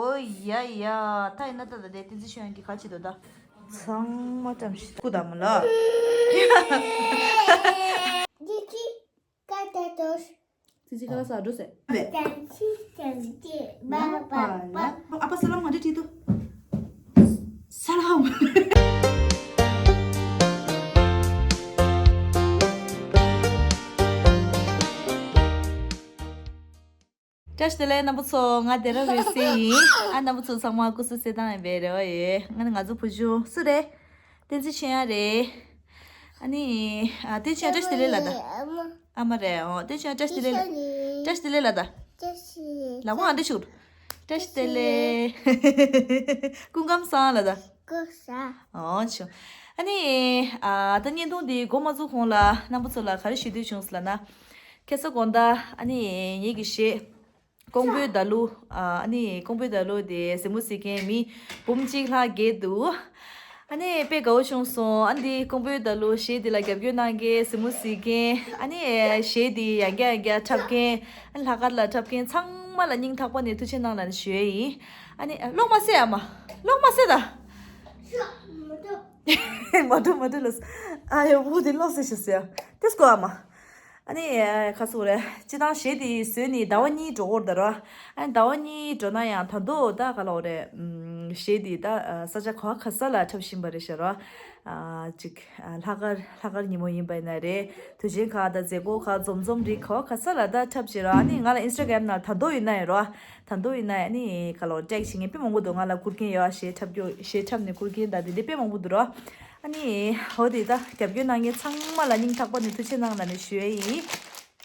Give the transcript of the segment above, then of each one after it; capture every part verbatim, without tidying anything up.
ཨོ་ཡ་ཡ། ད་ཡིན་ན་ད་ད་དེ་བསྟན་འཛིན་ཆོས་དབྱངས་ཀྱིས་ག་བྱེད་འདུག་ད། ཚང་མ་བཀྲམ་ཤིག་སྐུ་དང་མོ་ལ། ཇི་ཁི་ཀ་ཏ་ཏོས། ཙི་ཙི་ཁ་ལག་ཟ་འགྲོ་ཟེར། ཏན་ཤི་ཏན་ཏེ་བ་བ་བ། ཨ་ཕ་ས་ལམ་ང་འདྲི་ཁྲིད་དུ། ས་ལམ། བཀྲ་ཤིས་བདེ་ལེགས་རྣམ་པ་ཚོ། ང་དེ་ར་རུས་སེ་ཡིན། ཨ་རྣམ་པ་ཚོ་ཚང་མ་སྐུ་གཟུགས་གསལ་ཐང་ཡིན་པའི་རེ་བ་ཡོད། ང་ནི་ང་ཚོ་བུ་ཆུང་སུ་རེད། བསྟན་འཛིན་ཆོས་དབྱངས་རེད། ཨ་ནི། ཨ་བསྟན་ཆོས་དབྱངས། བཀྲ་ཤིས་བདེ་ལེགས་ལ་ད། ཨ་མ་རེད། ཨོ་བསྟན་ཆོས་དབྱངས་བཀྲ་ཤིས་བདེ་ལེགས། བཀྲ་ཤིས་བདེ་ལེགས་ལ་ད། ལག་པ་ང་འདྲ་ཞུ། བཀྲ་ཤིས་བདེ་ལེགས། སྐུ་ཁམས་བཟང་ལ་ད། ཨོ་ཆོ། ཨ་ནི། ཨ་ད་བརྙན་ཐུང་འདི་འགོ་མ་བཙུགས་གོང་ལ་རྣམ་པ་ཚོ་ལ་ག་རེ་ཞུ་འདོད་བྱུང་ཟེར་ལབ་ན། ཁ་སང་དགོང་དག་ཨ་ནི་ངེད་ཀྱི་གཞས། ཀོང་པོའི་ཟླ་ལུག་ཨ་ནི་ཀོང་པོའི་ཟླ་ལུག་དེ་གཟིགས་མོ་གཟིགས་མཁན་མི་འབུམ་གཅིག་ལྷག་བརྒལ་འདུག་ཨ་ནི་དཔེ་དགའ་བོ་བྱུང་སོང་། ཨ་འདི་ཀོང་པོའི་ཟླ་ལུག་གཞས་འདི་ལ་རྒྱབ་སྐྱོར་གནང་མཁན་གཟིགས་མོ་གཟིགས་མཁན། ཨ་ནི་གཞས་འདི་ཡང་བསྐྱར་ཡང་བསྐྱར་འཁྲབ་མཁན། ཨ་ནི་ལྷག་དཀར་ལ་འཁྲབ་མཁན་ཚང་མ་ལ་སྙིང་ཐག་པ་ནས་ཐུགས་ཆེ་གནང་ལབ་ནས་ཞུ་ཡས་ཡིན། ཨ་ནི་ཨ་གློག་མ་བསད། ཨ་མ་གློག་མ་བསད་ད། མ་འགྲོ་མ་འགྲོ་ལོས། ཨ་ཡོ་བུ་དེ་གློག་བསད་ཤི་སོ་ཡ། དེ་སྐོ་ཨ་མ། ཨ་ནི་ཁ་སོ་རེ། སྤྱི་བཏང་གཞས་དེ་བཟོས་ནས་ཟླ་བ་གཉིས་འགྲོ་གི་རེད་ད་ར། ཨ་ནི་ཟླ་བ་གཉིས་འགྲོ་ན་ཡང་ད་དོ་ད་ག་ལོག་རེད། ཨམ། གཞས་དེ་ད་ས་ཆ་ག་བ་ག་ས་ལ་འཁྲབ་བཞིན་པ་རེད་ཤག་ར། ཨ་ཅིག་ཨ་ལྷག་དཀར་ལྷག་དཀར་ཉིན་མོ་ཡིན་པ་ཡིན་ན་རེད། དུས་ཆེན་ཁག་དང་མཛད་སྒོ་ཁག་འཛོམས་འཛོམས་རིགས་ག་བ་ག་ས་ལ་ད་འཁྲབ་བྱེད་ར། ཨ་ནི་ང་ལ་ཨིན་སི་ཊ་གྷ་རམ་ནང་ད་དོ་ཡིན་ན་ཡོད་ར། ད་དོ་ཡིན་ན་ཨ་ནི་ག་ལོག་ཊེག་བྱེད་མཁན་དཔེ་མང་པོ་འདུག་ང་ལ་བསྐུར་མཁན་ཡོད། གཞས་འཁྲབ་རྒྱུ་གཞས་འཁྲབ་ནས་བསྐུར་མཁན་ད་དེ་འདྲ་དཔེ་མང་པོ་འདུག་ར། ཨ་ནི་འོ་དེ་ད་རྒྱབ་སྐྱོར་གནང་མཁན་ཚང་མ་ལ་སྙིང་ཐག་པ་ནས་ཐུགས་ཆེ་གནང་ལབ་ནས་ཞུ་ཡས་ཡིན།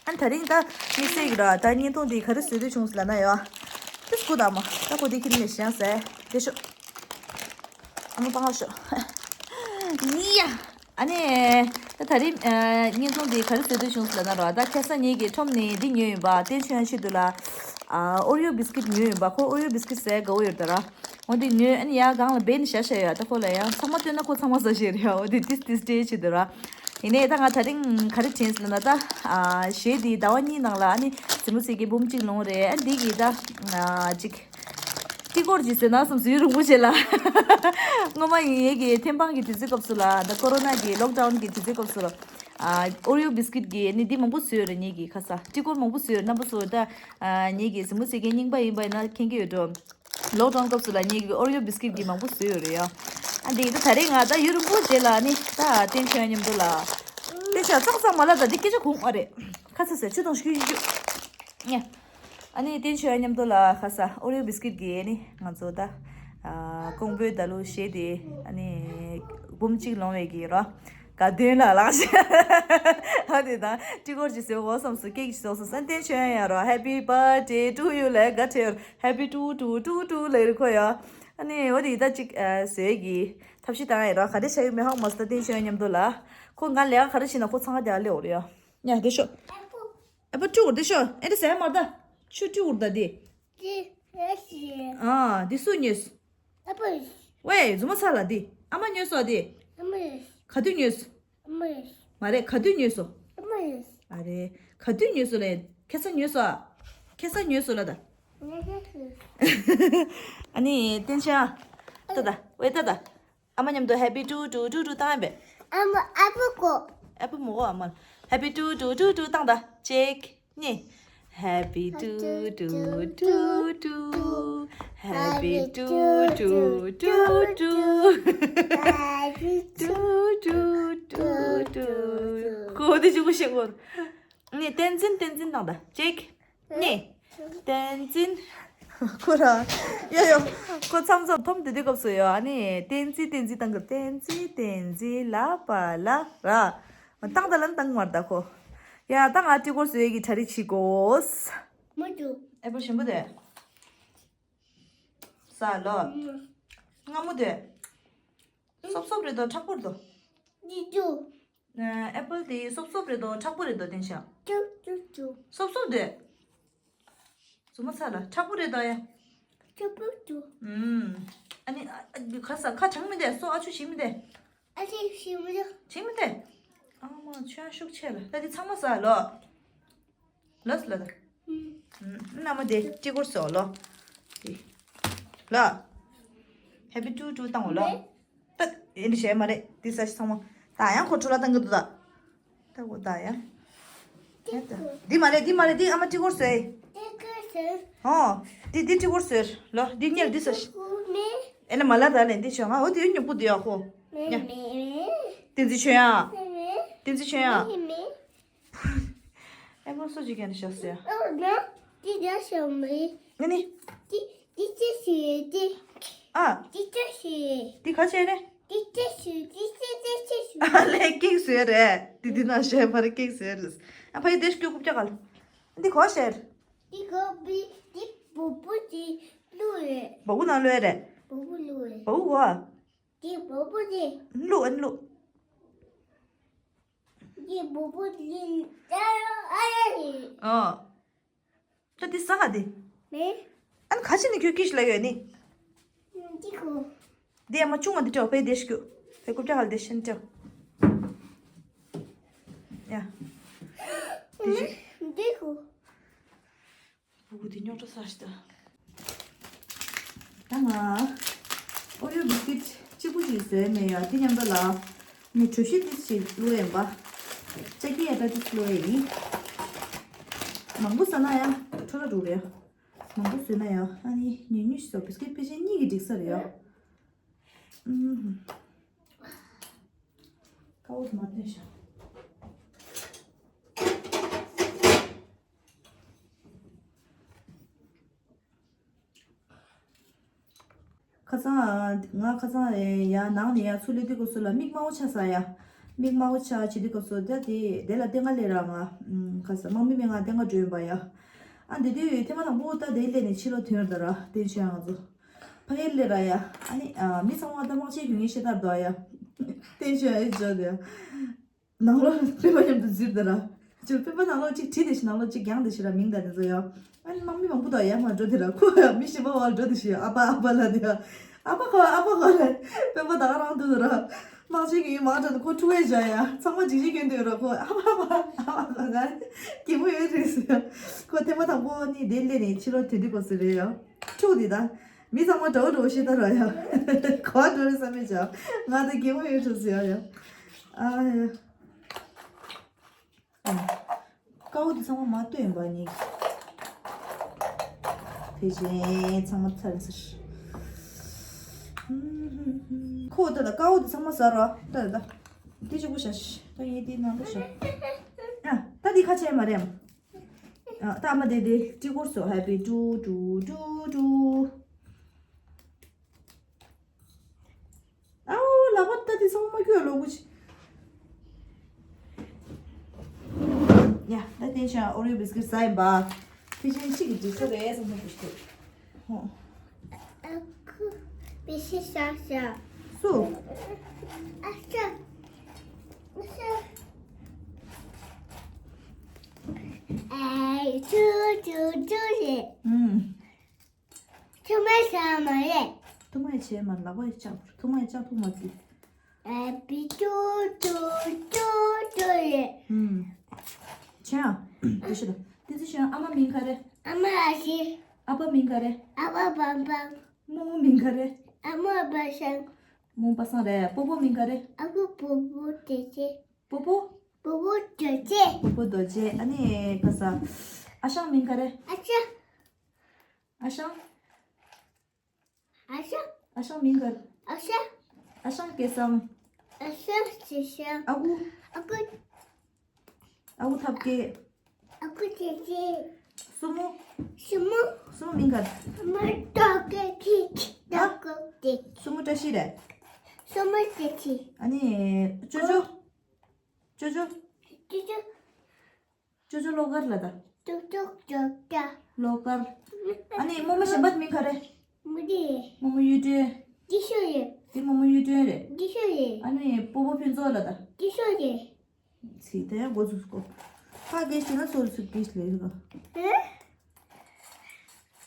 ཨ་ནི་ད་རིང་ད་དམིགས་བསལ་གྱི་ར་ད་བརྙན་ཐུང་འདི་ག་རེ་བཟོ་འདོད་བྱུང་ཟེར་ལབ་ན་ཡོད། དེ་སྐུ་དང་མ་ད་གོ་དེ་ཁྱེར་ནས་བཞེངས་ཟེར་དེ་ཤོག་ཨ་མ་པང་ཨ་ཤོག་ཡ། ཨ་ནི། ད་ད་རིང་ཨ་བརྙན་ཐུང་འདི་ག་རེ་བཟོ་འདོད་བྱུང་ཟེར་ལབ་ན་ར། ད་ཁ་སང་ངེད་ཀྱིས་ཁྲོམ་ནས་འདི་ཉོས་ཡིན་པ། བསྟན་ཆོས་ཡང་ཆེད་དུ་ལ་ཨ་ཨོ་རི་ཡོ་བིས་ཀིད་ཉོས་ཡིན་པ། ཁོ་ཨོ་རི་ཡོ་བིས་ཀིད་ཟ་ཡ་དགའ་བོ་ཡོད་ད་ར། འོ་འདི་ཉོས། ཨ་ནི་ཡ་སྒང་ལ་སྦས་ནས་བཞག་བཞག་ཡོད། ད་ཁོ་ལ་ཡང་ཚང་མ་སྟོན་ན་ཁོ་ཚང་མ་ཟ་ཤེས་རེད་ཡ། འོ་འདི་ཏིས་ཏིས་སྤྲད་བྱེད་དུ་ར། ཡིན་ནའི་ད་ང་ད་རིང་ག་རེ་དྲན་ཟེར་ལབ་ན། ད་ཨ་གཞས་འདི་ཟླ་བ་གཉིས་ནང་ལ་ཨ་ནི་གཟིགས་མོ་གཟིགས་མཁན་འབུམ་གཅིག་ལོངས་རེད། ཨ་འདི་གི་ད་ཨ་ཅིག་ཊི་སྐོར་ཅིག་བཟོས་ན་བསམ་སོང་། ཡུན་རིང་པོ་བྱས་ལ། སྔོན་མ་ངེད་ཀྱི་ཐེམ་སྤང་གི་དུས་ཚོད་སྐབས་སུ་ལ། ད་ཀོ་རོ་ན་གི་ལོག་ཌའུན་གི་དུས་ཚོད་སྐབས་སུ་ལ། ཨ་ཨོ་རི་ཡོ་བིས་ཀིད་གི་ནི་འདི་མང་པོ་བཟོས་ཡོད་རེད། ངེད་ཀྱི་ཁ་ས་ཊི་སྐོར་མང་པོ་བཟོས་ཡོད། རྣམ་པ་ཚོ་ད་ཨ་ངེད་ཀྱི་གཟིགས་མོ་གཟིགས་མཁན་རྙིང་པ་ཡིན་པ་ཡིན་ན་མཁྱེན་གྱི་ཡོད་འགྲོ། ལོག་ཌའུན་སྐབས་སུ་ལ་ངེད་ཀྱི་ཨོ་རི་ཡོ་བིས་ཀིད་གི་མང་པོ་བཟོས་ཡོད་རེད་ཡ། ཨ་འདི་ད་ད་རེས་ང་ད་ཡུན་རིང་པོ་རྗེས་ལ་ནི་ད་བསྟན་ཆོས་མཉམ་དུ་ལ། བསྟན་ཆོས་ཙག་ཙག་མ་ལ་ད་འདི་སྐད་ཆ་གོ་མ་རེད། ཁ་ཚ་ཟེར་ཆུ་དང་ཤུ་ཤུ་ཤུ། ཨ་ནི་བསྟན་ཆོས་མཉམ་དུ་ལ་ཁ་ས་ཨོ་རི་ཡོ་བིས་ཀིད་གི་ཨ་ནི་ང་ཚོ་ད་ཨ་ཀོང་པོའི་ཟླ་ལུག་གཞས་དེ་ཨ་ནི་འབུམ་གཅིག་ལོངས་པའི་གི་རོ། དགའ་སྟོན་ལ་ལགས་ཤེ། ཨ་དེ་དང་ཊི་སྐོར་ཅིག་ཟེར་འོ་བསམ་སོང་། ཀེག་ཅིག་ཟེར་འོ་བསམ་སོང་། བསྟན་ཆོས་ཡང་རོ། Happy birthday to you ལབ་དགའ་བྲལ་ཡོད། Happy to to to to ལབ་རེད་ཁོ་ཡ། ཨ་ནི་འོ་དེ་ད་ཅིག་ཨ་བཟོས་གི་ཐབས་ཤེས་བཏང་ཡ་རོ། ག་རེ་བྱ་ཡོད་མེད་ཧ་གོ་མ་སོང་། ད་བསྟན་ཆོས་ཡང་མཉམ་དུ་ལ་ཁོ་ང་ལས་ཀ་ག་རེ་བྱེད་ན་ཁོ་ཚང་ཀ་རྒྱག་ལེ་འོ་རེད་ཡ། ཉ་དེ་ཤོ། ཨ་པ་ཊུ་འུར་དེ་ཤོ། ཨེ་འདྲ་ཟེར་མ་ད། ཆུ་ཊུ་འུར་ད་དེ། ཨ་དེ་སུ་ཉོས། ཝེ་རྫུན་མ་ཚ་ལ་དེ། ཨ་མ་ཉོས་སོ་དེ། ག་དུས་ཉོས། མ་རེད། ག་དུས་ཉོས་སོ། ཨ་རེ། ག་དུས་ཉོས་སོ་ལེ། ཁ་སང་ཉོས་སོ། ཁ་སང་ཉོས་སོ་ལ་ད། ཨ་ནི་བསྟན་ཆོས། ད་ད་ཝེ་ད་ད། ཨ་མ་མཉམ་དུ་Happy to to to to བཏང་ཡ་པས། ཨ་མ་ཨ་ཕོ་གོ། ཨ་ཕོ་མོ་གོ་ཨ་མ། Happy to to to to བཏང་ད། གཅིག་གཉིས། Happy to to to to. Happy to to to to. To to to to to. ཁོ་དེ་ཅུ་གུ་ཤེས་གོ། ནི་བསྟན་འཛིན་བསྟན་འཛིན་བཏང་ད། གཅིག་གཉིས། བསྟན་འཛིན། ཁོ་རང་། ཡོ་ཡོ། ཁོ་མཚམས་མཚམས་འཐོམ་དེ་དུས་སྐབས་སུ་ཡོ། ཨ་ནི་བསྟན་འཛིན་བསྟན་འཛིན་བཏང་གི། བསྟན་འཛིན་བསྟན་འཛིན་ལ་པ་ལ་ར། བཏང་ད་ལན་བཏང་མར་ད་ཁོ། ཡ་ད་ང་ཊི་སྐོར་བཟོ་ཡས་ཀྱི་གྲ་སྒྲིག་བྱེད་དགོས། མ་འདུག་ཨེ་པོ་ཞིམ་པོ་དེ། ས་ལོ། མ། མངར་མོ་དེ། སོབ་སོབ་རེད་དོ་མཁྲེགས་པོ་རེད་དོ། འདི་འདུག་ཨེ་པལ་དེ་སོབ་སོབ་རེད་དོ་མཁྲེགས་པོ་རེད་དོ་བསྟན་ཤག་ཅུ་ཅུ་ཅུ། སོབ་སོབ་དེ། རྫུན་མ་ཚ་ལ་མཁྲེགས་པོ་རེད་དོ་ཡ། ཅུ་ཅུ་ཅུ། ཨུམ། ཨ་ནི་ཨ་ཨ་ཁ་ས་ཁ་གྲང་མི་འདུག་སོ་ཨ་ཆུ་ཞིམ་མི་འདུག་ཨ་ཆུ་ཞིམ་མི་འདུག་ཞིམ་མི་འདུག་ཨ་མ་ཆུ་ཡང་ཤུགས་ཆེ་ལ། ད་འདི་ཚང་མ་ཟ་ལོ། ལོས་ལ་ད། ཨུམ། མནའ་མ་དེ་ཅི་སྐོར་ཟོ་ལོ། དེ། ལ། ཧེ་པི་ཊུ་ཊུ་བཏང་གོ་ལ། ད་ཨེ་འདྲ་བྱས་མ་རེད། འདི་ས་ཞིག་ཚང་མ། ད་ཡང་ཁོ་འཕྲོ་བརླག་བཏང་གི་འདུག་ད། ད་གོ་ད་ཡང་། འདི་མ་རེད། འདི་མ་རེད། འདི་ཨ་མ་ཊི་གོར་བཟོས། ཨོ། འདི་འདི་ཊི་གོར་བཟོས་ལ། འདི་གཉེར། འདི་ས་ཞིག་ཨེ་ན་མ་ལ་ད་ལེན་འདི་བྱོས། ང་འོ་དེ་ཉོ་པོ་འདི་ཡག་ཁོ། ཉ། བསྟན་འཛིན་ཆོས་དབྱངས། བསྟན་འཛིན་ཆོས་དབྱངས། ཨེ་མོ་སོ་ཅིག་ཀྱང་ཤོག་ཟེར། ཨོ་ན། འདི་ཡག་ཤོག་མི། ཨ་ནི། འདི་འདི་ཅི་ཞིག་རེད་འདི། ཨ། འདི་ཅི་ཞིག་རེད། འདི་ག་ཅི་རེད། འདི་ཅི་ཞིག་འདི་ཅི་འདི་ཅི་ཞིག་ཨ་ལས་ཀེག་བཟོས་རེད། འདི་འདི་ན་ཞེས་པར་ཀེག་བཟོས་རེད། ཨ་ཕ་ཡི་དེ་ཤོག་རྐུབ་བཀྱག་ག་ལ། འདི་གོ་ཤེར། འདི་གོ་བི་འདི་བུ་བུ་འདི་ལུ་རེད། བ་བུ་ན་ལོས་རེད། བུ་བུ་ལུ་རེད། བ་བུ་གོ། འདི་བུ་བུ་འདི། ལུ་ཨན་ལུ། འདི་བུ་བུ་འདི་ཨ་ཡ་ཡི། ཨ། ད་འདི་ས་ག་འདི། མེ། ཨན་ཁ་ཆེ་ནི་ཁྱོད་ཀིཤ་ལ་ཡོད་ནི། འདི་གོ། འདི་ཨ་མ་ཆུང་བ་འདི་སྤྲོ་བའི་དེ་ཤོག་རྐུབ་བཀྱག་ག་ལ་དེ་ཤན་སྤྲོ། ཡ། འདི་ཤོག་འདི་གོ། བུ་གུ་དེ་རྙོག་དྲ་ས་ཞིག་ད། ད་ང་ཨོ་རིའོ་བི་སི་ཀིཊ་གཅིག་པུ་ཞིག་བཟོས་མེད་ཡ། དེ་མཉམ་དུ་ལ་ནི་གྲོ་ཞིབ་ཏིས་ཞིག་བླུགས་ཡིན་པ། ལྕགས་ཀྱི་ཡ་ད་ཏིས་བླུགས་ཡིན། མང་པོ་ཟ་ན་ཡ་འཕྲོ་བརླག་འགྲོ་རེད། མང་པོ་ཟོས་ན་ཡ་ཨ་ནི་ཉུང་ཉུང་ཞིག་ཟ། བི་སི་ཀིཊ་ཕལ་ཆེར་གཉིས་ཀྱིས་འགྲིག་ས་རེད་ཡ། ཨུམ། ཀའོ་མ་བཏོན་ཤག་ཁ་སང་ང་ཁ་སང་ཡ་ནང་ནས་ཡ་ཚུར་སླེབས་དུས་སྐབས་སུ་ལ་མིག་དམར་པོ་ཆགས་ས་ཡ། མིག་དམར་པོ་ཆགས་བྱེད་དུས་སྐབས་སུ་ད་དེ་དེ་ལ་ལྟེང་ཀ་སླེབས་ར། ང་ཁ་སང་དམག་མི་མེད་ང་ལྟེང་ཀ་འགྲོ་ཡིན་པ་ཡ། ཨ་འདི་དུས་ཐེངས་མ་དང་པོ་ད་དེ་སླེབས་ནས་ཕྱི་ལོགས་ཐོན་ར་ད་ར། དེ་བྱས་ང་ཚོ། ཕ་གིར་སླེབས་ར་ཡ། ཨ་ནི་ཨ་མི་ཚང་མ་ད་དམག་ཆེན་རྒྱུག་མཁན་ཤེས་ཐབས་འདུག་ཡ། དེ་བྱས་ཨེ་བྱས་དེ་ཡ། ནང་ལོགས་སྤེན་པ་མཉམ་དུ་འཛུལ་དེ་ར། ཅིག་སྤེན་པ་ནང་ལོགས་ཅིག་བྲིས་དེ་ཞིག་ནང་ལོགས་ཅིག་རྒྱང་དེ་ཞིག་ར་མིང་དང་དེ་ཚོ་ཡ། ཨ་ནི་དམག་མི་མང་པོ་དང་ཡར་མར་འགྲོ་དེ་ར། ཁོ་ཡ་མི་གཞན་པ་བར་འགྲོ་དེ་ཞིག་ཨ་ཕ་ཨ་ཕ་ལ་དེ་ཡ། ཨ་ཕ་ཁོ་ཨ་ཕ་ཁོ་ལ་སྤེན་པ་ད་ག་རང་འདུག་དེ་ར། དམག་ཆེན་གྱི་ཡུལ་མང་དྲགས་ནས་ཁོ་ཕྲུ་གུའི་བྱ་ཡ། ཚང་མ་འཇིགས་ཤིང་སྐྱོན་དུ་ཡོད་ར། ཁོ་ཨ་ཕ་ཨ་ཕ་ཨ་ཕ་ཁོ་ང་གད་མོ་ཡོད་རེད་ཟེར་ཡ། ཁོ་ཐེངས་མ་དང་པོ་ནི་དེ་སླེབས་ནས་ཕྱི་ལོགས་དེ་དུས་སྐབས་སུ་རེད་ཡ། ཕྲུ་གུ་དེ་ད། མི་ཚང་མ་འདྲ་བོ་འདྲ་བོ་ཤེས་ད་ར་ཡ། ག་བ་འགྲོ་རེད་བསམ་མེད་ཅག་ང་ད་གད་མོ་ཡོད་ཐུབ་ཟེར་ཡ་ཡ། ཨ་ཡ། ཨ། ཀའོ་དེ་ཚང་མ་མ་བཏོན་པ་ནི། དེ་བཞིན་ཚང་མ་ཚར་ཟེར། ཁོ་ད་ད་ཀའོ་དེ་ཚང་མ་ཟ་ར། ད་ད་ད། དེ་གཅིག་པོ་བཞག་ཤི། ད་ཡིན་དེ་ནང་པོ་བཞག་ཨ། ད་དེ་ཁ་ཆེ་མ་རེད། ཨ། ད་ཨ་མ་དེ་དེ་ཊི་གོར་སོ་ཧེ་པི་ཊུ་ཊུ་ཊུ་ཊུ། ཨའོ་ལག་པ་ད་དེ་ཚང་མ་སྐྱོ་ལོ་གུ་ཆི། ཡ་ད་དེ་ཤ་ཨོ་རིའོ་བིས་ཀིཊ་ཟ་ཡིན་པ། ཕི་ཤིང་གཅིག་གི་འགྲིག་ས་རེད་བསམ་ས་གུ་ཤི་ཏེ། ཧོ། ཨ་ཁུ་བི་ཤི་ཤ་ཤ། སུ། ཨ་ཤ། ཨ་ཤ། ཨེ་ཆུ་ཆུ་ཆུ་ཞེས། ཨུམ། ཐུག་མ་ཟ་མ་རེད། ཐུག་མ་ཡི་ཆེ་མ་ལག་པ་ཡི་ལྕགས་ཐུག་མ་ཡི་ལྕགས་ཐུག་མ་ཟི། ཨ་བི་ཏུ་ཏུ་ཏུ་ཏུ་རེད། ཨུམ། ཆེ་ཨ། དེ་ཤི་ད། དེ་ཚོ་ཤི་ཨ་མ་མིང་ག་རེ། ཨ་མ་ཨ་ཤི། ཨ་ཕ་མིང་ག་རེ། ཨ་ཕ་པང་པང་། རྨོ་མོ་མིང་ག་རེ། ཨ་མ་པ་སངས། རྨོ་པ་སངས་རེད། སྤོ་བོ་མིང་ག་རེ། ཨ་ཁུ་སྤོ་བོ་རྡོ་རྗེ། སྤོ་བོ། སྤོ་བོ་རྡོ་རྗེ། སྤོ་བོ་རྡོ་རྗེ། ཨ་ནི་ག་ས། ཨ་ཞང་མིང་ག་རེ། ཨ་ཞང་། ཨ་ཞང་། ཨ་ཞང་། ཨ་ཞང་མིང་ག་རེ། ཨ་ཞང་། ཨ་ཞང་སྐལ་བཟང་། ཨ་ཞང་སྐལ་བཟང་། ཨ་ཁུ། ཨ་ཁུ། ཨ་ཁུ་ཐབས་མཁས། ཨ་ཁུ་ཐབས་མཁས། སྲུ་མོ། སྲུ་མོ། སྲུ་མོ་མིང་ག་རེ། སྲུ་མོ་ཏོག་ཏོག་ཏོག་ཏོག་སྲུ་མོ་བཀྲ་ཤིས་རེད། སྲུ་མོ་བཀྲ་ཤིས། ཨ་ནི། ཅོ་ཅོ། ཅོ་ཅོ། ཅོ་ཅོ། ཅོ་ཅོ་བློ་དཀར་ལ་ད། ཅོ་ཅོ་ཅོ་ཅོ། བློ་དཀར། ཨ་ནི་རྨོ་མོ་གཞན་པ་དེ་མིང་ག་རེ། མོ་དེ། རྨོ་མོ་གཡུ་སྒྲོན། ཅི་ཤོད་རེད། དེ་རྨོ་མོ་གཡུ་སྒྲོན་རེད། ཅི་ཤོད་རེད། ཨ་ནི་སྤོ་བོ་ཕུན་ཚོགས་ལ་ད། ཅི་ཤོད་རེད། ཚིག་དེ་ཡང་འགོ་ཚུགས་སྐོ། ཧ་གེ་ཤི་ན་སོ་སུ་གེ་ཤི་ལེ་རེད་ག་ཨེ།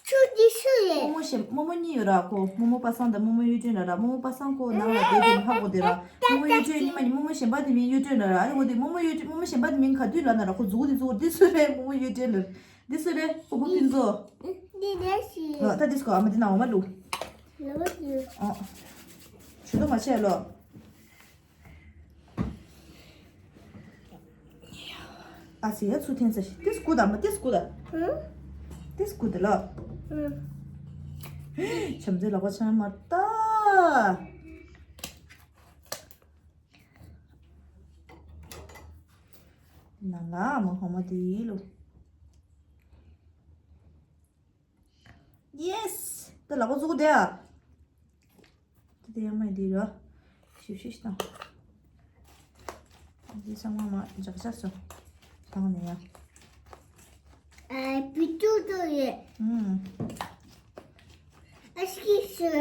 ཆུ་འདི་སུ་རེད། རྨོ་མོ་ཞེ་རྨོ་མོ་གཉིས་ཡོད་ར་ཁོ། རྨོ་མོ་པ་སངས་དང་རྨོ་མོ་གཡུ་སྒྲོན་ལ་ར། རྨོ་མོ་པ་སངས་ཁོ་ནང་ལ་བསྡད་དེ་ཧ་གོ་དེ་ར། རྨོ་མོ་གཡུ་སྒྲོན་ཉི་མ་ཉི་རྨོ་མོ་གཞན་པ་དེ་མིང་གཡུ་སྒྲོན་ལ་ར། ཨ་ནི་འོ་དེ་རྨོ་མོ་གཡུ་སྒྲོན་རྨོ་མོ་གཞན་པ་དེ་མིང་ག་དུས་ལ་ན་ར་ཁོ་འཛུགས་དེ་འཛུགས་འདི་སུ་རེད། རྨོ་མོ་གཡུ་སྒྲོན་ལ་འདི་སུ་རེད། སྤོ་བོ་ཕུན་ཚོགས། འདི་རེད་ཤི། ཨ་ད་འདི་སྐོ་ཨ་མ་འདི་ན་འོ་མ་ལུ། ལོ་ཡོད། ཨོ། ཇུས་གཏོགས་མ་བྱས་ལོ། ཨ་ཙི་ཡ་ཚུར་འཐེན་ཚར་ཤག་ཏིས་སྐུ་དང་མ་ཏིས་སྐུ་དང་། ཧུམ། ཏིས་སྐུ་དང་ལོ། ཧུམ། བྱམས་བརྩེ་ལག་པ་འཆང་མ་ལྟ། ནང་ལ་མ་ཧོ་མ་དེ་ལོ། ཡེས། ད་ལག་པ་བཙུགས་དེ་ཨ། དེ་དེ་ཡང་མ་འདི་ར། ཞིབ་ཞིབ་བཏང་། འདི་ཚང་མ་མ་འཇག་འཇག་སོང་། བཏང་ནས་ཡ། ཨ་བི་ཏུ་ཏུ་ཡེ། ཨུམ། ཨའི་སི་ཀྲིམ་བཟོས།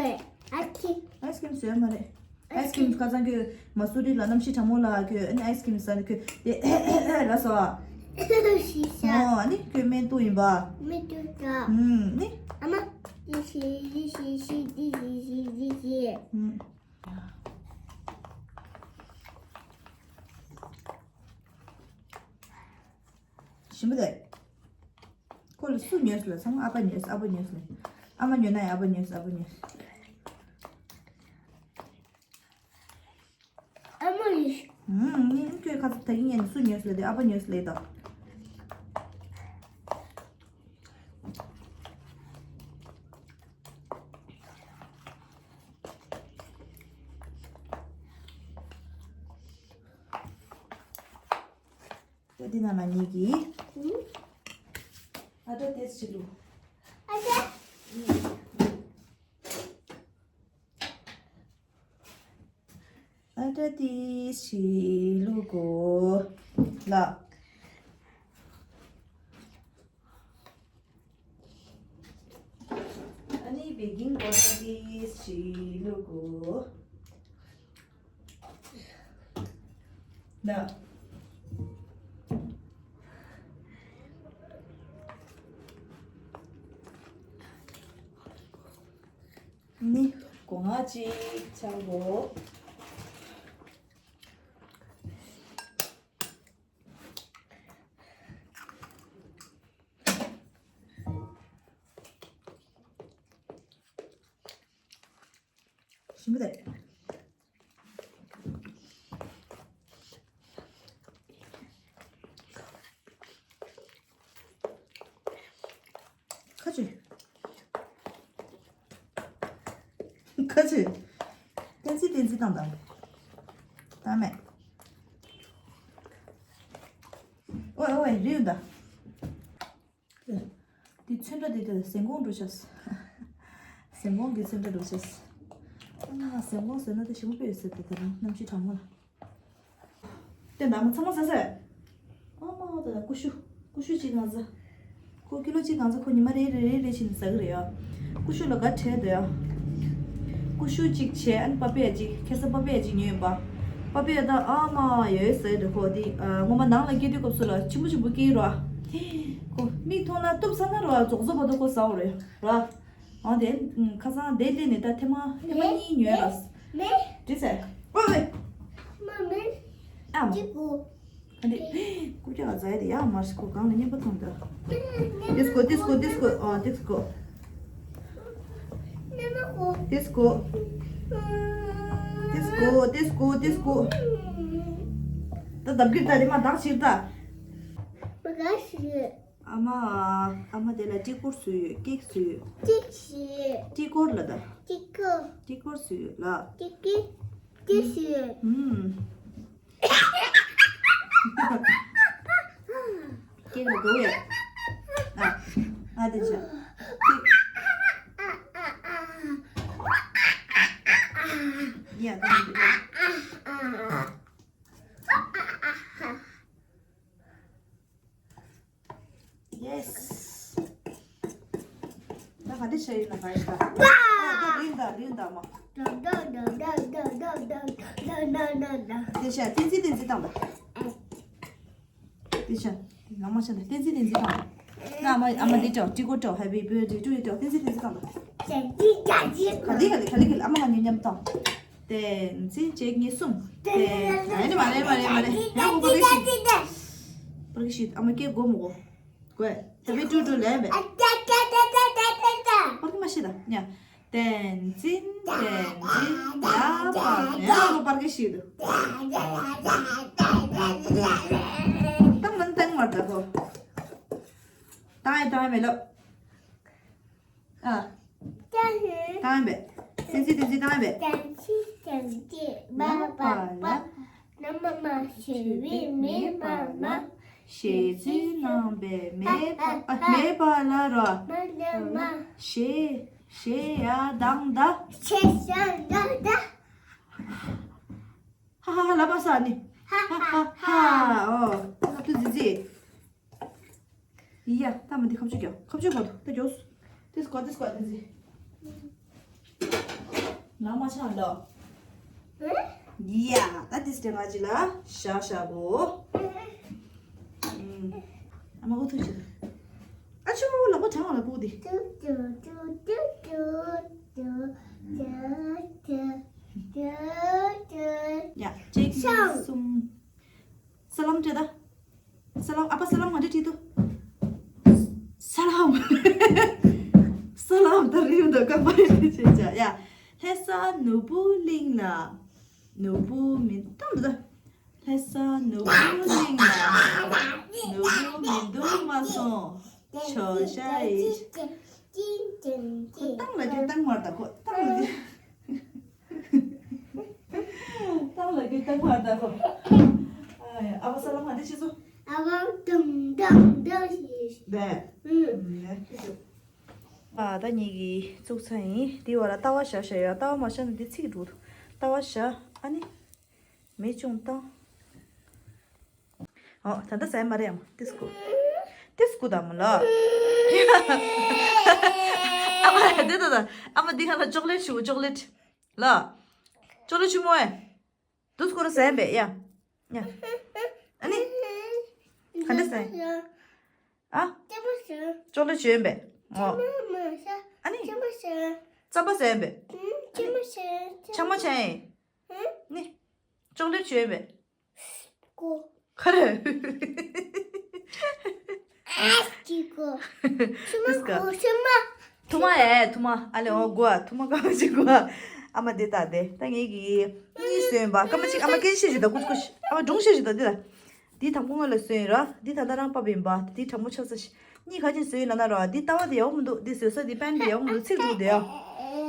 ཨའི་སི་ཀྲིམ། ཨའི་སི་ཀྲིམ་བཟོས་མ་རེད། ཨའི་སི་ཀྲིམ་ཁ་སང་ཁྱོད་མ་སུ་རི་ལ་གནམ་གཤིས་གྲང་མོ་ལ་ཁྱོད་ཨ་ནི་ཨའི་སི་ཀྲིམ་ཟ་ནས་ཁྱོད་དེ་ལ་སོ། ཤི་ཤ། ཨོ་ཨ་ནི་ཁྱོད་སྨན་བཏུང་ཡིན་པ། སྨན་བཏུང་ཤ། ཨུམ་ནི། ཨ་མ། ཡི་ཤི་ཡི་ཤི་ཤི་འདི་ཤི་ཤི་འདི་ཤི། ཨུམ། ཞིམ་པོ་རེད། ཁོ་ལ་སུ་ཉོས་ལ་ཚང་མ་ཨ་ཕ་ཉོས། ཨ་ཕ་ཉོས་ལ། ཨ་མ་ཉོས་ན་ཡང་ཨ་ཕ་ཉོས། ཨ་ཕ་ཉོས། ཨ་མ་ཉོས། ཨུམ། ངས་ཁྱོད་ཁ་ཚ་ད་གིན་ངས་ནི་སུ་ཉོས་ལ་དེ་ཨ་ཕ་ཉོས་ལ་ད། ད་འདི་ནང་ན་ཉིད་ཀྱིས། ཨུམ། ཨ་ཏྲ་ཏེས་ཆི་ལུ། ཨ་ཏྲ། ཨ་ཏྲ་ཏེས་ཆི་ལུ་གོ་ལ། ཨ་ནི་བེ་ཀིང་པའོ་ཌར་ཏིས་ཞིག་བླུག་གོ། ན། ནི་སྒོ་ང་གཅིག་ཆག་གོ། ཞིམ་པོ་རེད། ཁ་ཆུ། ཁ་ཆུ། བསྟན་འཛིན་བསྟན་འཛིན་བཏང་དང་། བཏང་མེད། ཨོའི་ཨོའི་རིའུ་ད། འདི་ཚོན་ཁྲ་འདི་དེ་ཟན་གོང་འགྲོ་ཤག་ཟན་གོང་གི་ཚོན་ཁྲ་འགྲོ་ཤག་ཨ་ཟན་གོང་བཟོས་ན་དེ་ཞིམ་པོ་ཡོད་ཟེར་ཏེ་དེ་རང་གནམ་གཤིས་གྲང་མོ་ལ། དེ་འདྲ་མ་ཚང་མ་ཟ་ཟེར། ཨ་མ་དེ་ལ་ཀུ་ཤུ། ཀུ་ཤུ་གཅིག་གང་ཟ། ཁོ་ཀི་ལོ་གཅིག་གང་ཟ། ཁོ་ཉི་མ་རེ་རེ་རེ་རེ་བྱས་ནས་ཟ་གི་རེད་ཡ། ཀུ་ཤུ་ལ་དགའ་བྲལ་འདུག་ཡ། ཀུ་ཤུ་གཅིག་བྱས། ཨ་ནི་པ་པེ་ཡ་གཅིག་ཁ་སང་པ་པེ་ཡ་གཅིག་ཉོས་ཡིན་པ། པ་པེ་ཡ་ད་ཨ་མ་ཡོད་ཟེར་འདུག་ཁོ་དེ་ཨ་སྔོན་མ་ནང་ལ་སྐྱེས་དུས་སྐབས་སུ་ལ་ཆེན་པོ་ཆེན་པོ་སྐྱེས་ར། ཁོ་མིག་མཐོང་ན་གཏུབ་ཚར་ན་ར་རྫོགས་རྫོགས་བར་དུ་ཁོ་ཟ་འོ་རེད་ར། ཨ་དེ་ཁ་སང་དེ་སླེབས་ནས་ད་ཐེངས་མ་ཐེངས་མ་གཉིས་ཉོས་ར། མེ། འདི་ཟེར། ཨོ་ཝེ། མ་མེ། ཨ་མ། ཅི་གོ། ཨ་འདི། ཀུ་ཀྱག་ལ་ཛའི་དེ་ཡག་མ་རེད། ཁོ་གང་ལ་སྙན་པོ་མཐོང་འདུག་ཏིས་ཀོ་ཏིས་ཀོ་ཏིས་ཀོ། ཨ་ཏིས་ཀོ། ཏིས་ཀོ། ཏིས་ཀོ་ཏིས་ཀོ་ཏིས་ཀོ། ད་བརྡབ་ཀྱི་ད་རེ་མ་བརྡབ་ཕྱིར་ད། མ་ག་ཤི། ཨ་མ། ཨ་མ་དེ་ལ་ཏྲི་ཀོར་བཟོས་ཡོད། ཀེག་བཟོས་ཡོད། ཏིག་ཤི། ཏྲི་ཀོར་ལ་ད། ཏིག་ཀོ། ཏྲི་ཀོར་བཟོས་ཡོད་ལ། ཏིག་ཀི། ཏིག་ཤི། ཨུམ། ཀེག་ལ་དགའ་བས། ཨ། ཨ་དེ་བྱ། ཀེག་ཡ་ད་འདི། Yes. ད་ག་འདྲ་བྱས་ཡིན་ན་ག་ཡིན་ད། ཨ་ད་རིན་ད་རིན་ད་མ། དེ་བྱས་བསྟན་འཛིན་བསྟན་འཛིན་བཏང་ད། དེ་བྱས་ནང་མ་བྱས་ད་བསྟན་འཛིན་བསྟན་འཛིན་བཏང་ད། ཨ་མ་ཨ་མ་འདི་ཅོ་ཏྲི་ཀོ་ཅོ་Happy Birthday to you ཅོ་བསྟན་འཛིན་བསྟན་འཛིན་བཏང་ད། ག་ལི་ག་ལི་ག་ལི་ག་ལི་ཨ་མ་ང་ཉོ་མཉམ་བཏང་། བསྟན་འཛིན་གཅིག་གཉིས་གསུམ། བསྟན་ཨ་ནི་མ་རེད་མ་རེད་མ་རེད། ཡང་གོ་པར་ཤིད། པར་ཤིད་ཨ་མ་སྐད་གོ་མོ་གོ། གོ། Happy to to ལན་བས། པར་མ་ཤིད་ད་ཉ། བསྟན་འཛིན། བསྟན་འཛིན། ཡ་པ་ཡ་པ་པར་གི་ཤི་དུ། ཏམ་ཏན་ཏན་མར་ད་ཧོ། ཏང་ཡ་ཏང་ཡ་མེ་ལོ། ཨ། ཏང་ཡ་མེ། སེན་སི་སེན་སི་ཏང་ཡ་མེ། ཏང་སི་ཏང་སི་བ་བ་བ། ན་མ་མ་ཞེ་བའི་མེ་མ་མ། ཞེ་ཚུལ་ནང་པའི་མེ་པ་ཨ་མེ་པ་ལ་རོ། མ་ན་མ། ཞེ། ཞེ་ཡ་དང་ད། ཞེ་ཡ་དང་ད། ཧ་ཧ་ཧ་ལ་པ་ས་ནི། ཧ་ཧ་ཧ། ཨོ། ལབ་ཏུ་ཛི་ཛི། ཡ། ད་མ་འདི་ཁ་ཆུ་རྒྱོ། ཁ་ཆུ་གོ་ཏུ་ད་རྒྱོ། ཏིས་གོ་ཏིས་གོ་ཏིས་ཛི། ལ་མ་ཆ་ལོ། ཡ། ད་ཏིས་དེ་ང་ཅི་ལ་ཤ་ཤ་གོ། ཨ་མ་གོ་ཐུ་ཆི། ཨ་ཆུ་ལ་གོ་ཐང་ལ་གོ་དི། ཡ། གཅིག་གསུམ། ས་ལམ་བྲེ་ད། ས་ལམ་ཨ་ཕ་ས་ལམ་མ་བྲེ་བྲིས་ཏོ། ས་ལམ། ས་ལམ་ད་རིང་ད་ཀ་པ་རེ་བྱེད་བྱ་ཡ། ལྷ་ས་ནོར་བུ་གླིང་ལ། ནོར་བུ་མི་འདུག་ད། ལྷ་ས་ནོར་བུ་གླིང་ལ། ནོར་བུ་མི་འདུག་མ་སོང་། ཆོ་ཤ་ཡི། ཁོ་ཏང་ལ་རྒྱུ་ཏང་མར་ད་ཁོ་ཏང་ལ་རྒྱུ། ཏང་ལ་རྒྱུ་ཏང་མར་ད་ཁོ། ཨ་བ་ས་ལ་མ་དེ་ཆི་སོ། ཨ་བ་ཏང་ཏང་ཏང་ཞེས། བས། ཨ་ད་ངེད་ཀྱི་བཙུགས་ཚར་ཡིན། དེ་བ་ལ་ལྟ་བ་བཞག་བཞག་ཡོད། ལྟ་བ་མ་བཞག་ན་དེ་ཚིག་འགྲོ། ལྟ་བ་བཞག་ཨ་ནི། མེ་ཅུང་བཏང་། ཨོ། ད་ལྟ་ཟ་ཡ་མ་རེད་ཨ་མ། ཏིས་ཀུ། ཏིས་ཀུ་དང་མོ་ལ། ཨ་མ་དེ་ད་ད། ཨ་མ་འདི་ག་ལ་ཅོག་ལེ་ཊི་ཞུ། ཅོག་ལེ་ཊི་ལ། ཅོག་ལེ་ཊི་ཞུ་མོ་ཨེ། ཏིས་ཀུ་ར་ཟ་ཡ་བས་ཡ། ཡ། ཨ་ནི། ག་འདྲ་ཟ་ཡ། ཨ། ཅོག་ལེ་ཊི་ཞུ་ཡ་བས། ཨོ། ཨ་ནི། རྩམ་པ་ཟ་ཡ་བས། ཆང་མ་ཆ་ཡ། ནི། ཅོག་ལེ་ཊི་ཞུ་ཡ་བས། ཀོ། ག་རེ། ཨ་ཅི་ཀོ། ཤི་མ་ཀོ་ཤི་མ། ཐུ་མ་ཨེ་ཐུ་མ། ཨ་ལེ་ཨོ་གོ་ཨ། ཐུ་མ་ཀ་མ་ཅི་གོ་ཨ། ཨ་མ་དེ་ད་དེ་ད་ངེད་ཀྱི་གཉིས་སོན་པ་ཀ་མ་ཅི། ཨ་མ་སྐད་ཆ་བཤད་ཞིག་ད་ཀུ་ཅི་ཀུ་ཤི། ཨ་མ་སྒྲུང་བཤད་ཞིག་ད་དེ་ལ། དེ་དང་པོ་ང་ལ་སོན་ར། དེ་ད་ལྟ་རང་པ་བིན་པ་དེ་དྲང་པོ་ཆགས་ས་ཤི། གཉིས་ག་ཅི་སོན་ལ་ན་ར། དེ་ལྟ་བ་དེ་ཡག་མི་འདུག་དེ་སོན་ས་དེ་པན་དེ་ཡག་མི་འདུག་ཚིག་འགྲོ་དེ་ཡ།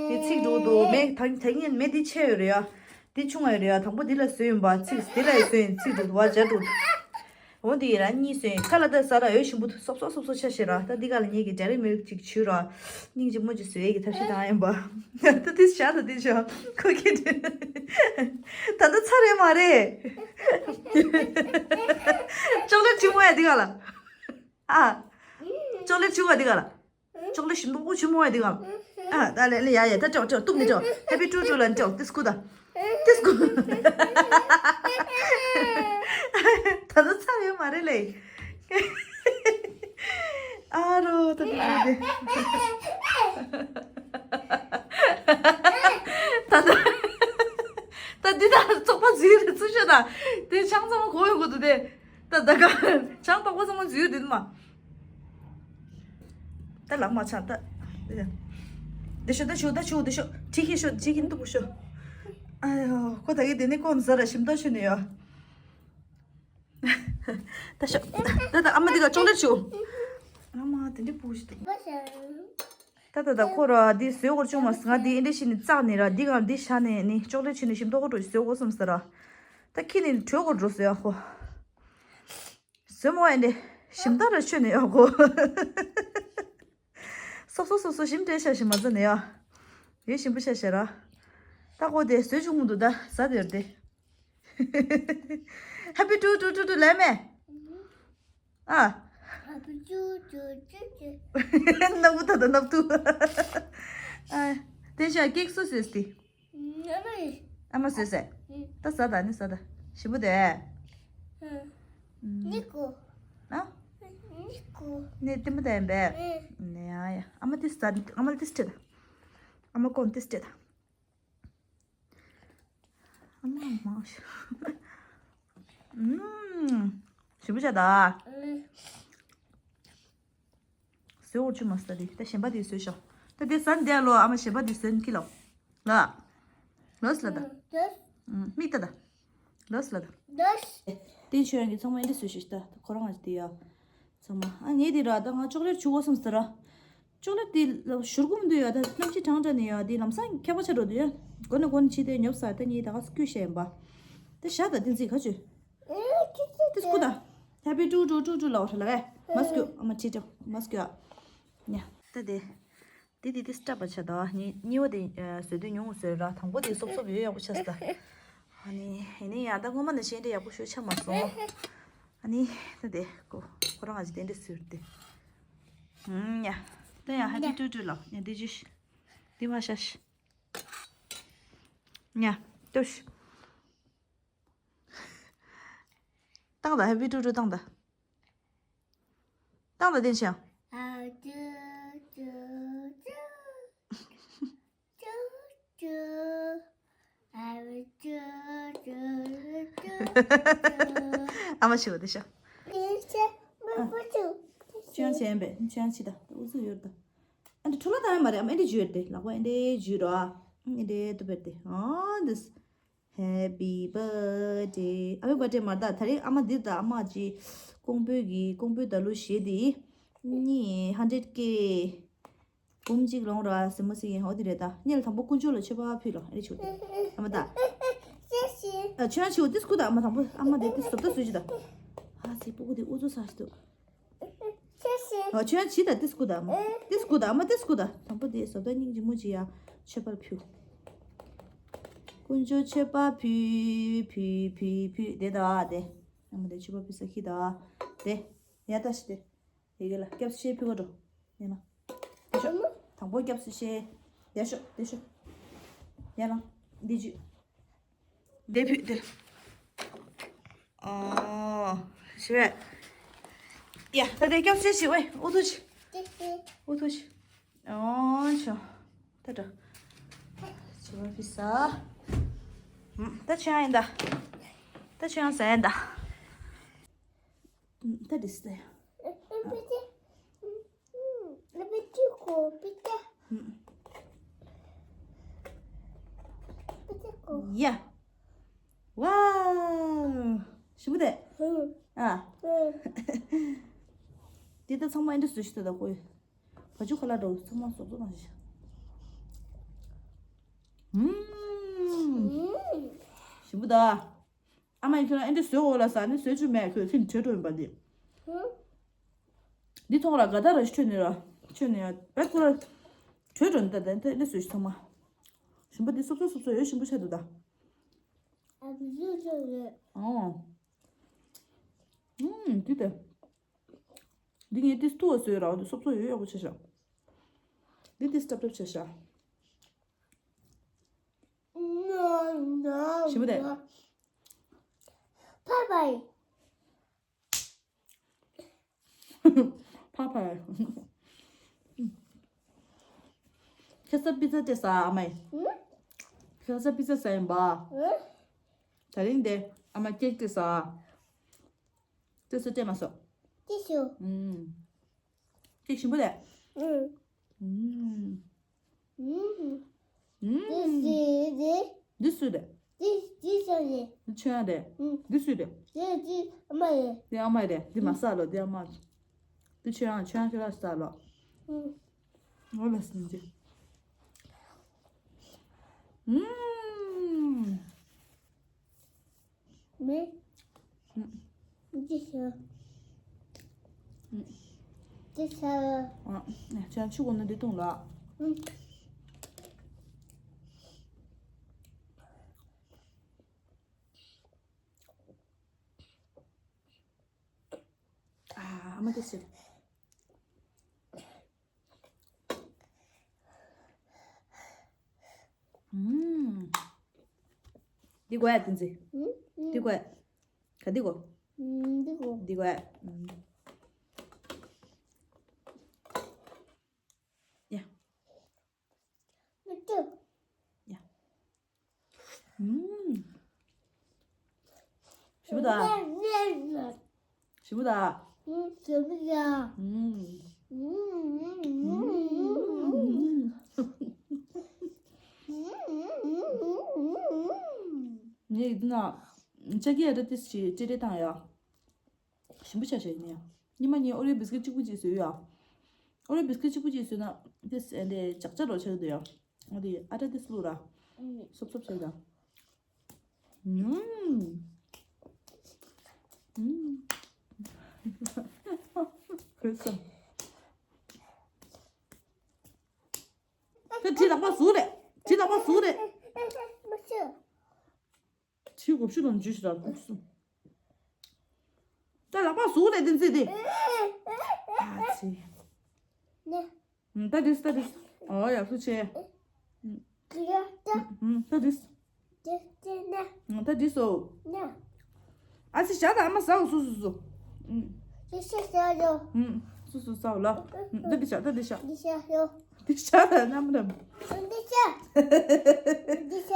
དེ་ཚིག་འགྲོ་དུ་མེད་ད་ད་ངན་མེད་དེ་ཆེ་ཡོད་རེད་ཡ། དེ་ཆུང་བ་རེད་ཡ། དང་པོ་འདི་ལ་བཟོས་ཡིན་པ། ཚིག་འདི་ལ་ཡི་བཟོས་ཡིན། ཚིག་འགྲོ་བ་སྦྱར་འགྲོ། འོ་འདི་ཡི་ར་གཉིས་བཟོས་ཡིན། ཁ་ལ་ད་ཟ་ར་ཡོད་ཞིམ་པོ་འདུག་སོབ་སོབ་སོབ་སོབ་ཆ་ཤེས་ར། ད་འདི་ག་ལ་ངེད་ཀྱི་འབྲས་རིགས་མི་རིགས་ཅིག་བྱུས་ར། སྙིང་རྗེ་མོ་ཅིག་བཟོས་ཡས་ཀྱི་ཐབས་ཤེས་བཏང་ཡིན་པ། ད་འདི་བཞག་ད་འདི་བཞག་ཁོ་ཁྱེད་ད་ད་ཚར་རེད་མ་རེད། ཅོག་ལེ་ཊི་མོ་ཡ་འདི་ག་ལ། ཨ། ཅོག་ལེ་ཊི་བྱུང་བ་འདི་ག་ལ། ཅོག་ལེ་ཊི་ཞིམ་པོ་ཆུ་མོ་བ་འདི་ག་ལ། ཨ་ད་ལེ་ལེ་ཡ་ཡ་ད་ཅོག་ཅོག་གཏུབ་ནི་ཅོག་ཧེ་པི་ཊུ་ཊུ་ལ་ཅོག་ཏིས་ཀུ་ད། ཏིས་ཀུ། ད་ད་ཚར་ཡོད་མ་རེད་ལེ། ཨ་རོ་ད་འདི་འདི། ད་ད། ད་འདི་ད་བཙོག་པ་འཛུལ་རེད་ཚུར་ཤོད་ད། དེ་ཆང་ཚང་མ་གོ་ཡོང་གི་འདུག་དེ། ད་ད་ག་ཆང་པགས་པ་ཚང་མ་འཛུལ་འདུག་མ། ད་ལག་མ་ཆག་ད། འདི་ཤོད་ད་ཤོད་ད་ཤོད་འདི་ཤོད་ཁྲིད་ཁྱི་ཤོད་ཁྲིད་ཁྱི་འདུག་ཤོད། ཨ་ཡོ་ཁོ་ད་གི་དེ་ནི་ཀོན་ཟ་ར་ཞིམ་ཏོ་ཤོད་ནི་ཡོ། ད་ཤོད་ད་ད་ཨ་མ་འདི་ག་ཅོག་ལེ་ཊི་ཤོད། ཨ་མ་དེ་འདྲི་པུ་ཤི་འདུག་ད་ད་ད་ཁོ་ར་འདི་བཟོས་སྐོར་བྱུང་མ་སོང་། ང་འདི་ཨེ་འདྲ་ཞིག་ནི་བཙགས་ནི་ར། འདི་གང་འདི་བཞག་ནས་ནི་ཅོག་ལེ་ཊི་ནི་ཞིམ་ཏོག་ཀོ་འགྲོ་བཟོས་སྐོར་སོང་ཟེར་ར། ད་ཁྱི་ནི་བྲོས་སྐོར་འགྲོ་ཟེར་ཡ་ཁོ། བཟོས་མོ་ཨེ་འདྲ་ཞིམ་ཏོག་ར་ཆོད་ནི་ཡ་ཁོ། སོ་སོ་སོ་སོ་ཞིམ་དྲེ་ཤ་ཞིམ་མ་ཟ་ནི་ཡ། ཡོད་ཞིམ་པོ་ཤ་ཤ་ར། ད་ཁོ་དེ་བཟོས་བྱུང་མི་འདུག་ད་ཟ་དེ་ར་དེ། ཧེ་པི་ཊུ་ཊུ་ཊུ་ཊུ་ལེ་མེ། ཨ། ནག་པོ་ད་ད་ནག་ཏུ། ཨ། དེ་ཤ་ཀེག་སུ་སུས་ཏི། ཨ་མ་སུས་སེ། ད་ཟ་ད་ནི་ཟ་ད། ཞི་བུ་དེ། ཨ། ནི་ཏི་མོ་དེ་བེ། ནི་ཡ་ཡ། ཨ་མ་ཏི་ཟ་ཨ་མ་ཏི་སྤྲད་ད། ཨ་མ་ཀོན་ཏི་སྤྲད་ད། ཨ་མ་མ་ཤ། ཞི་བུ་ཤ་ད། བཟོས་འོར་ཆུ་མ་ཟ་དེ་ད་གཞན་པ་དེ་བཟོས་ཤོག་ད་དེ་ཟ་འདས་ལོ། ཨ་མ་ཞེ་པོ་དེ་ཟོས་ཁྱི་ལོ། ལ། ལོས་ལ་ད། ཨུམ། མིག་ལྟ་ད། ལོས་ལ་ད། བསྟན་ཆོས་ཡང་གི་ཚང་མ་ཨེ་འདྲ་བཟོས་ཤིག་ད། ཁོ་རང་ང་དེ་ཡ། ཚང་མ། ཨ་ངས་དེ་ར་ད་ང་ཅོག་ལེཊ་བྱུག་གོ་བསམ་ཟེར་ར། ཅོག་ལེཊ་དེ་ལ་བཞུར་གོམ་འདུག་ཡ། ད་གནམ་གཤིས་གྲང་དྲགས་ནས་ཡ། དེ་ལམ་སང་ཁྱད་པར་ཆགས་འགྲོ་འདུག་ཡ། མགོ་ནས་མགོ་ནས་ཕྱི་དེ་ཉོབ་ས། ད་ངས་ད་ག་སྐུད་བཤད་ཡིན་པ། དེ་བཞག་ད། བསྟན་འཛིན་ག་བྱོས། དེ་སྐུ་ད། Happy to to to to ལའོ་ལ་ག་མ་སྐུ། ཨ་མ་ཁྲིད་ཅོ་མ་སྐུ་ཨ། ཉ། ད་དེ། དེ་དེ་དེ་སྐྲ་པ་ཆ་ད། ནི་གཉིས་པ་དེ་ཨ་བཟོས་དུས་ཉུང་ངུ་བཟོས་ར། དང་པོ་དེ་སོབ་སོབ་ཡོད་ཡག་པོ་ཆགས་སོང་ད། ཨ་ནི་ཡིན་ནའི་ཡང་ད་སྔོན་མ་ནང་བཞིན་འདྲ་ཡག་པོ་ཞེ་ཆགས་མ་སོང་། ཨ་ནི་ད་དེ་ཁོ་ཁོ་རང་ང་ཅི་དེ་འདྲ་བཟོས་ཏེ། ཨུམ། ཉ། ད་ཡང་ཧ་ཏི་ཀྲུ་ཀྲུ་ལ་ཉ་དེ་ཅི་ཤི། དེ་མ་ཤ་ཤི། ཉ། ལྟོས་ཤི། བཏང་ད། ཧེ་པི་ཀྲུ་ཀྲུ་བཏང་ད། བཏང་ད་བསྟན་ཆོས་ཡང་། ཨ་ཅུ་ཅུ་ཅུ། ཅུ་ཅུ། ཨ་ཅུ་ཅུ་ཅུ་ཅུ། ཨ་མ་ཤི་བ་དེ་ཤ། དེ་ཤ་མ་པོ་ཅུ། ཅུ་ཡང་བྱས་པས། ཅུ་ཡང་ཕྱི་ད། ཨུ་ཚུགས་ཡོད་ད། ཨ་འདི་འཕྲོ་བརླག་བཏང་ཡ་མ་རེད། ཨ་མ་ཨེ་འདྲ་འཇུས་ཏེ། ལག་པ་ཨེ་འདྲ་འཇུས་རོ། ཨ་ཨེ་འདྲ་ཏུ་བེར་ཏེ། ཨ་འདིས། Happy birthday། ཨ་མའི་བར་ཌེ་མ་རེད་ད། དེ་རིང་ཨ་མ་འདིར་ད། ཨ་མ་ཅི་ཀོང་པོའི་གི་ཀོང་པོའི་ད་ལུ་གཞས་འདི་གཉིས་ཧན་ཌེཌ་ཀེ་འབུམ་གཅིག་ལོངས་ར་ཟེར་མོ་ཟེར་ཡིན། ཧོ་དེ་རེད་ད། སྔོན་ལ་དང་པོ་དཀོན་མཆོག་ལ་མཆོད་པ་ཕུལ་ལོ། ཨེ་རེད་ཆུ་ཨ་མ་ད། ཨ་ཁྱོད་ཆུ་དེ་སྐུ་ད། ཨ་མ་དང་པོ་ཨ་མ་དེ་དེ་བཟོ་ལྟ་བཟོས་ཅི་ད། ཨ་ཙི་སྤུ་གུ་དེ་ཨུ་ཚུགས་ས་ཞིག་འདུག་ཨ་ཁྱོད་ཡང་བྱིས་ད། ཏིས་ཀུ་ད། ཨ་མ་ཏིས་ཀུ་ད། ཨ་མ་ཏིས་ཀུ་ད། དང་པོ་དེ་བཟོ་ལྟ་སྙིང་རྗེ་མོ་ཅིག་ཡ་མཆོད་པར་ཕུལ། དཀོན་མཆོག་མཆོད་པ་ཕུལ་ཕུལ་ཕུལ་ཕུལ། དེ་ད་དེ། ཨ་མ་དེ་མཆོད་པ་ཕུལ་ས་ཁྱི་ད། དེ། ཡ་ད་ཤི་དེ། ཡི་གེ་ལ་སྐྱབས་སུ་མཆི་ཕུལ་གོ་འགྲོ། ཡ་ན། དེ་ཤོག་དང་པོ་སྐྱབས་སུ་མཆི། ཡ་ཤོག་དེ་ཤོག་ཡ་ན། འདི་ཅི། དེ་ཕུད་དེ། ཨོ། ཞི་བས། ཡ། ད་དེ་སྐྱབས་ཆེ་ཞི་བས། ཨུ་ཐུ་ཆི། ཨུ་ཐུ་ཆི། ཨོ་ཆོ། ད་ད། ཞི་བ་ཕི་ས། ད་ཆོས་ཡང་ཡིན་ད། ད་ཆོས་ཡང་ཟ་ཡིན་ད། ད་དེ་སྟེ། ཡ། ཝའོ། ཞིམ་པོ་དེ། ཨ། དེ་ད་ཚང་མ་ཨེ་འདྲ་བཟོས་ཤི་ད་ད་ཁོ། བ་ཕྱུགས་ཁ་ལག་འདྲ་བོ་ཚང་མ་བཟོ་བཟོ་གནང་ཤི། ཨུམ། ཞིམ་པོ་ད། ཨ་མ་ཡིན་ཁྱོད་རང་ཨེ་འདྲ་བཟོས་འོ་ལ་ཟ་ནི་བཟོས་བཅུག་མེད། ཁོས་ཁྱིམ་བྲོས་འགྲོ་ཡིན་པ་འདི། འདི་ཐོག་ལ་དགའ་ད་ར་ཤི་ཁྲོད་ནས་ར། ཁྲོད་ནས་ཡ་བད་ཁོ་ར། བྲོས་འགྲོ་ནི་ད་ད་ད་ཨེ་འདྲ་བཟོས་ཤི་ཚང་མ། ཞིམ་པོ་འདི་སོབ་སོབ་སོབ་སོབ་ཡོད། ཞིམ་པོ་ཆགས་འདུག་ད། ཨ་བཟོས་བཟོས་རེད། ཨོ། ཨུམ། འདི་ད། འདི་ངས་ཏིས་ཏུ་བ་བཟོས་ར། འདི་སོབ་སོབ་ཡོད། ཡག་པོ་ཆ་ཤག་འདི་ཏིས་ཏབ་ཏབ་ཆ་ཤག་ཞིམ་པོ་དེ། ཕ་ཕའི། ཕ་ཕ། ཁ་སང་པི་ཛ་སྤྲད་ས་ཨ་མས། ཁ་སང་པི་ཛ་ཟ་ཡིན་པ། ད་རིང་དེ་ཨ་མ་ཀེག་སྤྲད་ས། དེ་ཚོ་སྤྲད་མ་སོང་། ཅི་ཞུ། ཨུམ། ཅིག་ཞིམ་པོ་རེད། ཨུམ། ཨུམ། ཨུམ། ཨུམ། འདི་སུའི་རེད། འདི་སུའི་རེད། འདི་འདི་སུའི་རེད། འདི་ཁྱོད་རང་རེད། ཨུམ། འདི་སུའི་རེད། འདི་འདི་ཨ་མ་རེད། འདི་ཨ་མ་རེད། འདི་མ་ཟ་ལོ། འདི་ཨ་མ། འདི་ཁྱོད་རང་ཁྱོད་རང་ཁྱོད་རང་ཟ་ལོ། ཨུམ། འོ་ལ་སྲིན་ཅི། ཨུམ། མེ། ཨུམ། འདི་ཤ། ཨུམ། འདི་ཤ། ཨ། ཁྱོད་ཆུ་གོ་ན་འདི་བཏུང་ལ། ཨུམ། ཨ། ཨ་མ་དེ་ཟེར། ཨུམ། འདི་དགོས་ཡ་དེ་ཚེ། ཨུམ། འདི་དགོས། ག་འདི་དགོས། ཨུམ། འདི་དགོས། འདི་དགོས། ཨུམ། ཡ། མི་ཏུ། ཡ། ཨུམ། ཞིམ་པོ་ད། ཞིམ་པོ་ད། ཞིམ་པོ་ད། ཨུམ། ཨུམ། ངས་འདི་ན་ལྕགས་ཀྱི་ཨ་ཏ་ཏིས་ཅིག་སྤྲེལ་སྤྲེལ་བཏང་ཡ། ཞིམ་པོ་ཆགས་ཤག་ཡིན་ནའི། ཉི་མ་གཉིས་ཨོ་རི་བིས་ཀིཊ་གཅིག་པུ་ཅིག་བཟོས་ཡ། ཨོ་རི་བིས་ཀིཊ་གཅིག་པུ་ཅིག་བཟོས་ན་ཏིས་ཨེ་འདི་ལྕགས་ལྕགས་རོ་ཆགས་འདུག་ཡ། ཨ་འདི་ཨ་ཏ་ཏིས་བླུགས་ར། སོབ་སོབ་བྱས་ད། ཨུམ། ཨུམ། གོས་སོང་། ད་དྲི་ལག་པ་ཟུག་རེད། དྲི་ལག་པ་ཟུག་རེད། དྲི་གོ་ཤུ་དང་འཇུ་ཤི་ར་ལུག་སོང་། ད་ལག་པ་ཟུག་རེད་དེ་ཚེ་དེ། ཨ་ཙི། ད་དུས་ད་དུས། ཨོ་ཡག་ཤོས་ཆེ། ད་དུས། ད་དུས་སོ། ཨ་ཙི་བཞག་ད་ཨ་མ་ཟ་འོ་སོ་སོ་སོ། སོ་སོ་ཟ་འོ་ལ། ད་དུས་བཞག་ད་དུས་བཞག་དུས་བཞག་ད་ནམ་རམ། དུས་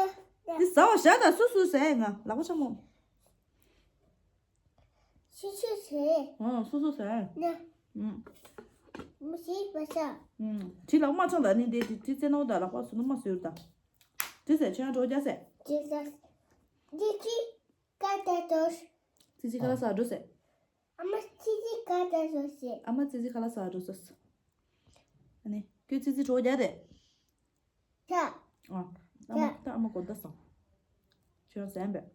ཟ་འོ་བཞག་ད་སོ་སོ་ཟ་ང་ལག་པ་ཆ་མོ། སོ་སོ་ཟ། ཨོ་སོ་སོ་ཟ། ན། མི་ཤེས་པ་ས། དྲི་ལག་མ་ཚང་ད་ནི་དེ་དྲི་རྩེ་ནོ་ད་ལག་པ་སུ་ནོ་མ་ཟོས་ད། དྲི་ཟེར་ཆོས་འགྲོ་རྒྱ་ཟེར། དྲི་ཟ། དྲི་དྲི་ཀ་ད་དོ། ཙི་ཙི་ཁ་ལ་ས་འགྲོ་ཟེར། ཨ་མ་ཙི་ཙི་ཀ་ད་དོ་ཟེར། ཨ་མ་ཙི་ཙི་ཁ་ལ་ས་འགྲོ་ཟེར། ཨ་ནི་ཁྱོད་ཙི་ཙི་འགྲོ་རྒྱ་རེད། ཆ། ཨ། ཨ་མ་ད་ཨ་མ་གོ་ད་སོང་། ཁྱོད་ཟན་པས།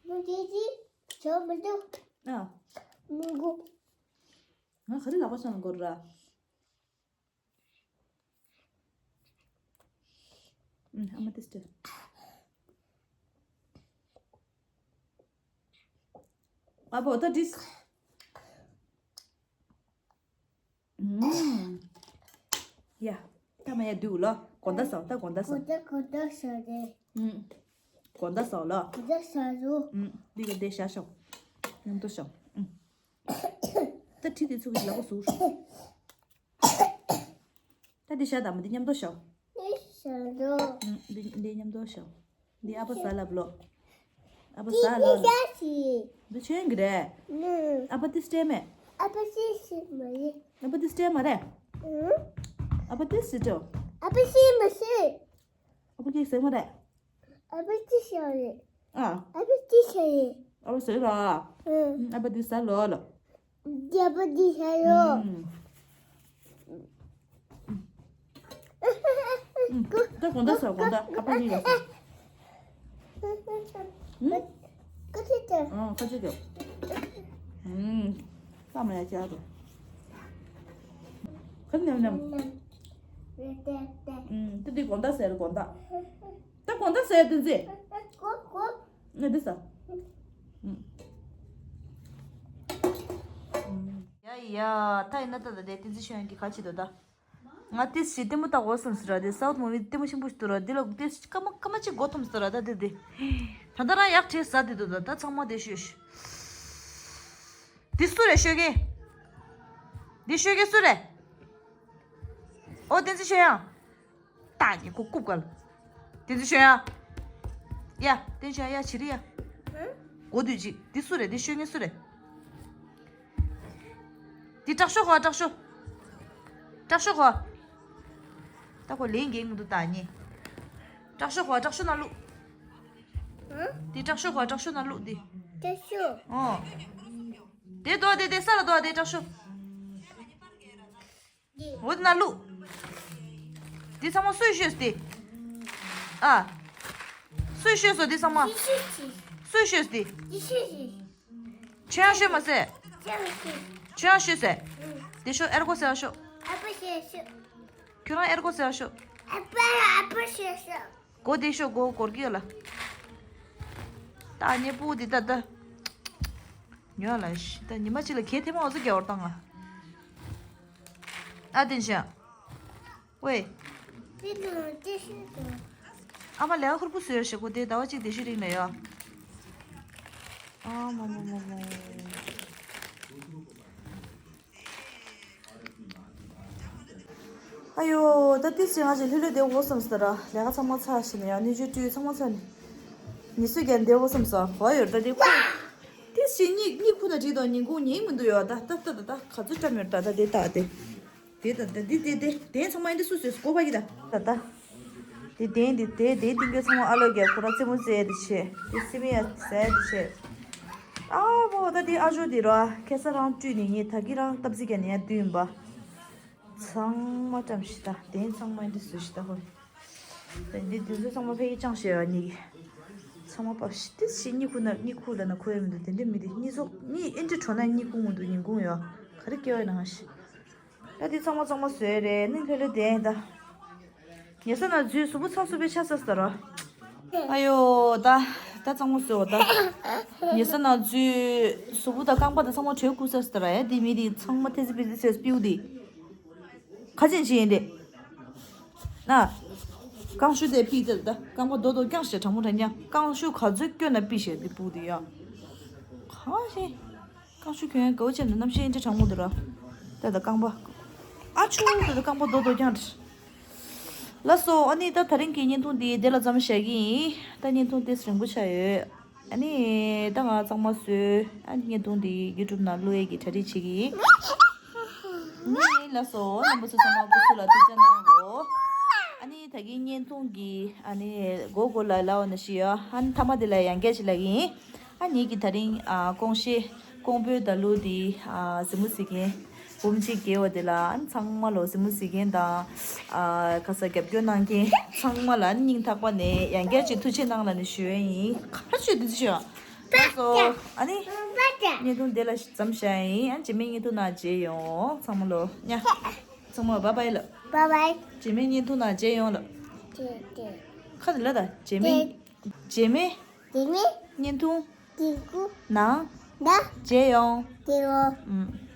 མོ་དེ་དེ་ཇོ་མི་འདུག་ཨ། མི་འགུ། ང་ག་རེ་ལག་པ་སང་ལ་འགོར་ར། ཨ་མ་དེ་སྟེ། ཨ་བོ་ད་དྲིས། ཡ། ད་མ་ཡ་དུས་ལོ། དགོང་དག་སོང་ད་དགོང་དག་སོང་། དགོང་དག་དགོང་དག་སོང་རེད། དགོང་དག་སོང་ལོ། དགོང་དག་སོང་རུ། འདི་ག་འདི་བཞག་ཤོག་མཉམ་དུ་ཤོག་ད་ཁྲི་དེ་ཚུགས་ཀྱི་ལག་པ་ཟུག་ད་འདི་བཞག་དང་མ་འདི་མཉམ་དུ་ཤོག་འདི་འདི་མཉམ་དུ་ཤོག་འདི་ཨ་ཕ་ཟ་ལབ་ལོ། ཨ་ཕ་ཟ་ལོ། འདི་ཆོས་གི་རེད། ཨ་ཕ་ཏི་སྟེ་མེད། ཨ་ཕ་ཏི་སི་མ་རེད། ཨ་ཕ་ཏི་སྟེ་མ་རེད། ཨ་ཕ་ཏི་སི་ཏོ། ཨ་ཕ་སི་མ་སི། ཨ་ཕ་ཀེག་ཟེར་མ་རེད། ཨ་ཕ་ཏི་སི་རེད། ཨ། ཨ་ཕ་ཏི་སི་རེད། ཨ་ཕ་ཟེར་ར། ཨ་ཕ་ཏི་ཟ་ལོ་ལོ། རྒྱ་པོ་འདི་ཤ་ཡོ། ད་དགོང་དག་ཟ་དགོང་དག་ཨ་ཕ་ཡིན་ལ་ཟ། ཀ་ཅི་ཏེ། ཨ་ཀ་ཅི་ཏེ། ཨ་མ་ཡ་ཅག་ཏུ། ཁ་ཉམས་ཉམས། ཏེ་ཏེ་དགོང་དག་ཟེར་དགོང་དག་ད་དགོང་དག་ཟེར་དེ་ཚེ། ང་འདི་ཟ། ཡ་ཡ་ད་ཡིན་ན་ད་ད་དེ་བསྟན་འཛིན་ཤོད་ཡང་གི་ག་ཅི་འདུག་ད། ང་ཏིས་ཞིག་ལྟད་མོ་ལྟ་གོ་བསམ་ཟེར་ར་དེ་སའུ་ཐི་མུ་བི་ལྟད་མོ་ཆེན་པོ་ཞིག་འདུག་ར་དེ་ལ་ཏིས་སྐར་མ་སྐར་མ་གཅིག་མགོ་འཐོམས་ཟེར་ར་ད་དེ་དེ། ད་ད་རང་ཡག་བྲེལ་ཟ་དེ་འདུག་ད་ད་ཚང་མ་དེ་ཤོད་ཤོད། དེ་སུ་རེད་ཤོད་མཁན། དེ་ཤོད་མཁན་སུ་རེད། ཨོ་བསྟན་འཛིན་ཤོད་ཡང་། ད་ཉི་ཁོ་རྐུབ་ག་ལ། དེ་ཚོ་ཤོད་ཡ། ཡ། དེ་ཤོད་ཡ་བྱི་རི་ཡ། གོ་དུས་ཅིག་དེ་སུ་རེད་དེ་ཤོད་ངེས་སུ་རེད། དེ་དྲག་ཤོ་གོ་དྲག་ཤོ། དྲག་ཤོ་གོ། ད་ཁོ་ལན་འགེལ་གི་འདུག་ད་ཉེ། དྲག་ཤོ་གོ་དྲག་ཤོ་ན་ལུག་དེ་དྲག་ཤོ་གོ་དྲག་ཤོ་ན་ལུག་དེ། དྲག་ཤོ། ཨོ། དེ་དོ་དེ་དེ་ས་ལ་དོ་དེ་དྲག་ཤོ། འོ་དེ་ན་ལུག་འདི་ཚང་མ་སུས་ཤོད་དེ། ཨ། སུས་ཤོད་སོ་འདི་ཚང་མ། སུས་ཤོད་དེ། ཁྱོད་ཡང་ཤོད་མ་ཟེར། ཁྱོད་ཡང་ཤོད་ཟེར། དེ་ཤོ་ཨེར་གོ་ཟེར་ཤོ། ཁྱོད་རང་ཨེར་གོ་ཟེར་ཤོ། གོ་དེ་ཤོ་གོ་གོར་གི་ཡོད་ལ། ད་ཉེ་པུ་དེ་ད་ད། ཉོ་ལ་ཤི་ད་ཉི་མ་གཅིག་ལ་གད་ཐེངས་མ་འོ་ཚོ་རྒྱ་བར་བཏང་ང་། ཨ་དེ་བཞིན། ཝེ། ཨ་མ་ལས་ཁུར་པོ་བཟོས་ཤག་གོ་དེ་ཟླ་བ་གཅིག་དེ་ཤི་རིང་ལ་ཡོད། ཨ་མ་མ་མ་མ། ཨ་ཡོ། ད་ཏིས་ཅི་ང་ཅི་ལྷོད་ལྷོད་བསྡད་འོ་བསམ་སོང་ད་ར། ལས་ཀ་ཚང་མ་ཚར་ཞིག་ནས་ཡང་སྣོད་བཅུད་བཀྲུས་ཚང་མ་ཚར་ནས། ཉི་གསོས་ཀྱང་བསྡད་འོ་བསམ་སོང་། གོ་ཡོད་ད་དེ་ཁོ། ཏིས་ཅི་གཉིད་གཉིད་ཁུག་ན་འགྲིག་དང་ཉིན་གུང་ཉལ་མི་འདུག་ཡོད་ད་ད་ད་ད་ད་ག་ཚོད་བཀྲམ་ཡོད་ད་ད་དེ་ད་དེ། དེ་ད་ད་དེ་དེ་དེ་དེ་ཚང་མ་ཡིན་དེ་སུ་ཟོས་སུ་གོ་བ་ཡིན་ད་ད་ད། དེ་གདན་དེ་དེ་དེ་སྟེང་གི་ཚང་མ་ཨ་ལོ་གི་ཁོ་ར་རྩེད་མོ་རྩེ་དེ་བྱས། དེ་སི་མི་ཡ་ཟ་དེ་བྱས། ཨ་མོ་ད་དེ་ཨ་ཇོ་དེ་ར་ཁེ་ས་རང་བཀྲུས་ནས་ངས་ད་གི་རང་སྟབས་ཟིག་ག་ནས་ཡ་བདུན་པ། ཚང་མ་བཀྲམ་ཤི་ད་གདན་ཚང་མ་འདི་བཟོས་ཤི་ད་ཧོ། ད་འདི་དེ་ཚོ་ཚང་མ་ཕ་གི་ཅང་ཤེས་ཡ་ནི་གི། ཚང་མ་པ་ཤི་དེ་ཤི་གཉིད་ཁུག་ན་གཉིད་ཁུག་ལ་ན་ཁོ་ཡ་མི་འདུག་དེ་འདྲ་མི་དེ་གཉིད་ཚོགས་གཉིད་ཨེ་འདྲ་བྲོ་ན་གཉིད་ཁུག་མི་འདུག་ཉིན་གུང་ཡོ། ག་རེ་སྐྱེ་བ་ཡིན་ན་ང་ཤི། ད་དེ་ཚང་མ་ཚང་མ་བཟོས་རེད་ནི་ལྷོད་ལྷོད་དེ་ཡིན་ད། ཉལ་ས་ན་འཛུལ་གཟུགས་པོ་ཚ་སུ་པའི་ཆ་ས་སྟ་ར། ཨ་ཡོ་ད་ད་གཙང་མ་བཟོས་འོ་ད། ཉལ་ས་ན་འཛུལ་གཟུགས་པོ་དང་རྐང་པ་དང་ཚང་མ་བྲོས་ཁུག་ས་སྟ་ར་ཡ་དེ་མི་དེ་ཚང་མ་ཐེ་ཚི་པི་ཚི་ཚོས་སྤིའུ་དེ། ཁ་ཆེན་ཆེ་ཡིན་དེ། ན། རྐང་ཤུ་དེ་པི་དེ་ད་རྐང་པ་རྡོ་རྡོ་རྐྱང་ཞེ་དྲང་མོ་དྲང་རྐྱང་རྐང་ཤུ་ག་ཚོད་སྐྱོན་ན་པི་ཞེ་དེ་སྤུ་དེ་ཡ། གང་ཞེ། རྐང་ཤུ་གྱོན་དགའ་བོ་ཅན་དུ་གནམ་གཤིས་ཨེ་འདྲ་གྲང་མོ་འདུག་ར། ད་ད་རྐང་པ། ཨ་ཆུ་ད་ད་རྐང་པ་རྡོ་རྡོ་རྐྱང་། ལགས་སོ་ཨ་ནི་ད་ད་རིང་གི་བརྙན་ཐུང་འདི་དེ་ལ་མཚམས་བཞག་གི་ཡིན། ད་བརྙན་ཐུང་དེ་རིང་པོ་ཆགས་ཡོད། ཨ་ནི་ད་ང་གཙང་མ་བཟོས་ཨ་ནི་བརྙན་ཐུང་འདི་ཡུ་ཊུབ་ནང་བླུག་ཡས་ཀྱི་གྲ་སྒྲིག་བྱེད་ཀྱི་ཡིན། ཨ་ནི་ལགས་སོ་རྣམ་པ་ཚོ་ཚང་མ་སྐུ་གཟུགས་ལ་ཐུགས་རྗེ་གནང་གོ། ཨ་ནི་ད་གིན་བརྙན་ཐུང་གི་ཨ་ནི་མགོ་མགོ་ལ་ལའོ་ན་ཤི་ཡོ་ཨ་ནི་མཐའ་མ་དེ་ལ་ཡང་བསྐྱར་ཞིག་ལབ་ཀྱི་ཡིན། ཨ་ནི་གི་ད་རིང་ཨ་ཀོང་ཤེ་ཀོང་པོའི་ད་ལུ་དེ་ཨ་གཟིགས་མོ་གཟིགས་མཁན་འབུམ་གཅིག་བརྒལ་བ་དེ་ལ་ཨ་ནི་ཚང་མ་ལོ་གཟིགས་མོ་གཟིགས་མཁན་དང་ཨ་ཁ་ས་རྒྱབ་སྐྱོར་གནང་མཁན་ཚང་མ་ལ་ཨ་ནི་སྙིང་ཐག་པ་ནས་ཡང་བསྐྱར་ཅིག་ཐུགས་རྗེ་གནང་ལ་ནི་ཞུ་ཡ་ཡིན། ག་རེ་ཞུ་དེ་ཞུ་ཡ། ལགས་སོ། ཨ་ནི་བརྙན་ཐུང་དེ་ལ་མཚམས་བཞག་ཡིན། ཨ་ནི་རྗེས་མའི་བརྙན་ཐུང་ནང་མཇལ་ཡོང་ཚང་མ་ལོ་ཉ། ཚང་མ་བྷའི་བྷའི་ལབ། བྷའི་བྷའི། རྗེས་མའི་བརྙན་ཐུང་ནང་མཇལ་ཡོང་ལབ། ཏེ་ཏེ། ཁ་དེ་ལ་ད་རྗེས་མའི། ཏེ། རྗེས་མའི། རྗེས་མའི། བརྙན་ཐུང་། ཏེ་ཀུ། ནང་། ན། མཇལ་ཡོང་། ཏེ་ཡོ། ཨུམ།